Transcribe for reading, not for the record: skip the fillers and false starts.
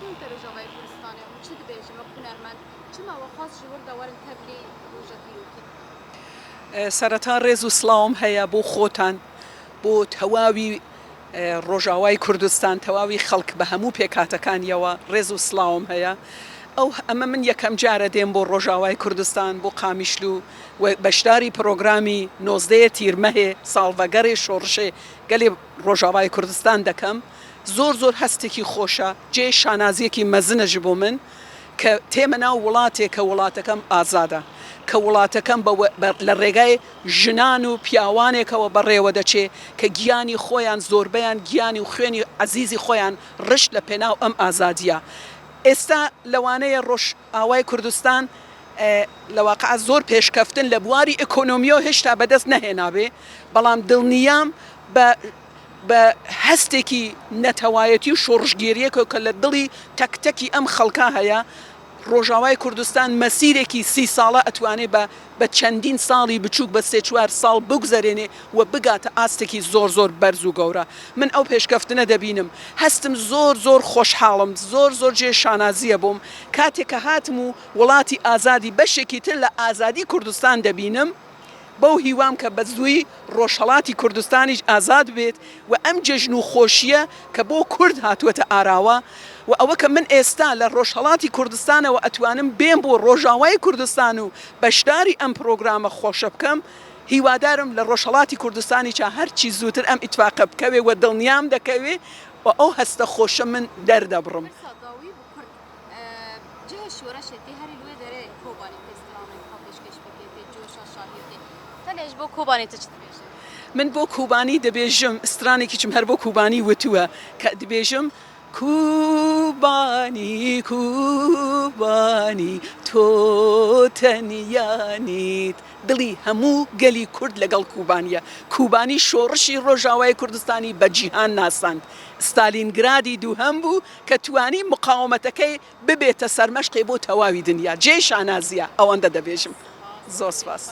Çi hûn te Rojavayê Kurdistanê hûn çi dibêjin wek hunermend çima we xwest ji wir de werin tevlî roja dîrokî bibin? Sereta rêz û silawim heye bo xotan, bo tewawî ڕۆژاوای کوردستان، تەواوی خەڵک بە هەموو پێکهاتەکانیەوە ڕێز و سڵاوم هەیە. ئەو ئەمە من یەکەم جارە دێم بۆ ڕۆژاوای کوردستان بۆ قامیشلو و بەشداری پڕۆگرامی نۆزدەیە تیرمەهێ ساڵڤەگەڕێ شۆڕشێ گەلێ ڕۆژاوای کوردستان دەکەم. زۆر زۆر هەستێکی خۆشە، جێی شانازیەکی مەزنە ژ بۆ من کە تێمە ناو وڵاتێک کە وڵاتەکەم ئازادە، کە وڵاتەکەم بە لە ڕێگای ژنان و پیاوانێکەوە بەڕێوە دەچێ کە گیانی خۆیان زۆربەیان گیانی و خوێنی عەزیزی خۆیان ڕشت لە پێناو ئەم ئازادیە. ئێستا لەوانەیە ڕۆژئاوای کوردستان لە واقع زۆر پێشکەفتن لە بواری ئێکۆنۆمیەوە هێشتا بەدەست نەهێنابێ، بەڵام دڵنیام بە بە هەستێکی نەتەوایەتی و شۆڕشگێریەکەوە کە لە دڵی تەک تەکی ئەم خەڵکە هەیە، ڕۆژاوای کوردستان مەسیرێکی سی ساڵە ئەتوانێ بە بە چەندین ساڵی بچووک بە سێ چوار ساڵ بگوزەرێنێ و بگاتە ئاستێکی زۆر زۆر بەرز و گەورە. من ئەو پێشکەفتنە دەبینم. هەستم زۆر زۆر خۆشحاڵم، زۆر زۆر جێ شانازییە بۆم کاتێک کە هاتم و وڵاتی ئازادی بەشێکی تر لە ئازادی کوردستان دەبینم. بەو هیوام کە بە زووی ڕۆژهەڵاتی کوردستانیش ئازاد بێت و ئەم جەژن و خۆشییە کە بۆ کورد هاتووەتە ئاراوە و ئەوە کە من ئێستا لە ڕۆژهەڵاتی کوردستانەوە ئەتوانم بێم بۆ ڕۆژاوای کوردستان و بەشداری ئەم پڕۆگرامە خۆشە بکەم هیوادارم لە ڕۆژهەڵاتی کوردستانیشا هەرچی زووتر ئەم ئیتفاقە بکەوێ و دڵنیام دەکەوێ و ئەو هەستە خۆشە من دەردەبڕم. پرسا داوی بۆ کورد جهه شۆرەشێ تێ هەری لوێ دەرێ کۆبانی تێ سترانێ خوا پێشکێش بکێ تێ جۆشا شاهیە تێ تەنێ ژ بۆ کۆبانی تە چ دبێژی؟ من بۆ کوبانی دەبێژم سترانێکیشم هەر بۆ کوبانی وتووە کە دبێژم کوبانی کوبانی تۆ تەنیا نیت دڵی هەموو گەلی کورد لەگەڵ کوبانیە کوبانی شۆڕشی ڕۆژاوای کوردستانی بە جیهان ناساند ستالینگرادی دووهەم بوو کە توانی مقاومەتەکەی ببێتە سەرمەشقێ بۆ تەواوی دنیا جێی شانازیە ئەوەندە دەبێژم زۆر سپاس.